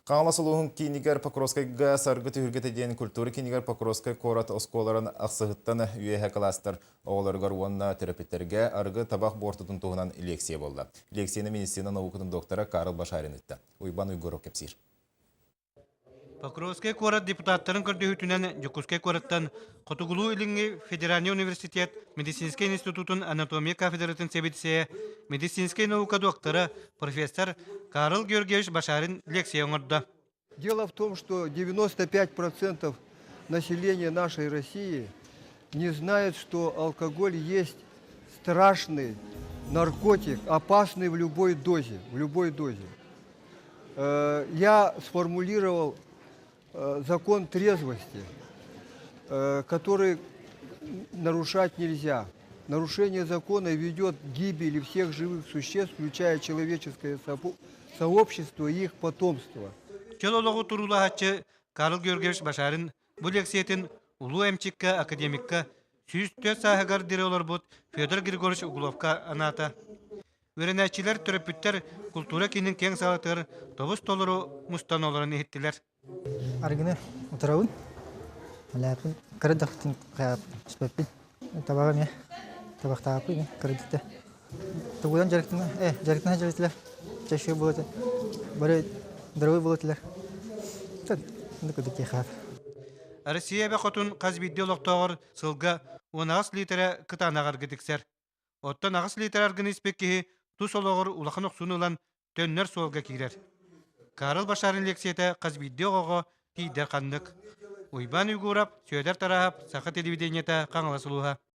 Хаҥалас улууһун киинигэр Покровскайга Саргы түһүлгэтэ диэн культура киинигэр Покровскай куорат оскуолаларын ахсыһыттан үөһэ кылаастар оҕолоругар уонна төрөппүттэргэ арыгы табах буортутун туһунан лекция буолла. Лекцияны медицина наукатын доктора Карл Башарин ыытта. Уйбан Уйгуров кэпсиир. Покровскай куорат депутаттарын көрдөһүүтүнэн Дьокуускай куораттан Хотугулуу-Илиҥҥи федеральнай университет медицинскэй институтун анатомия кафедратын сэбиэдиссэйэ, медицинскэй наука доктора, профессор Карл Георгиевич Башарин лекция оҥордо. Дело в том, что 95% населения нашей России не знает, что алкоголь есть страшный наркотик, опасный в любой дозе, в любой дозе. Я сформулировал закон трезвости, который нарушать нельзя. Нарушение закона ведет к гибели всех живых существ, включая человеческое сообщество и их потомство. Чөл олоҕу туруулаһааччы Карл Георгиевич Башарин бу лекциятын улуу эмчиккэ, академикка 104 сааһыгар диэри олорбут Федор Григорьевич Угловка анаата. Үөрэнээччилэр, төрөппүттэр култуура киинин киэҥ саалатыгар тобус-толору мустан олорон иһиттилэр. Арыгыны утарабын. Алааппын кыра дахпытын түспэппин. Табаҕы эмиэ табахтаабыппын кыра Тугунан дьарыктана дьарыктана дьарыктылар. Чаще было бары здоровый было этилэр. Россия эбэ хотун хас биирдии олохтооҕор сылга 18 литрэ кытаанаҕарга тиксэр. Оттон аҕыс литр аргыны испит киһи тус олоҕор улахан охсууну ылан төннөр суолга киирэр. Карл Башарин лекциятэ хас биирдии оҕоҕо тиийдэр ханнык. Уйбаан Уйгуурап, Сүөдэр Тараһап, Саха телевидениета, Хаҥалас улууһа.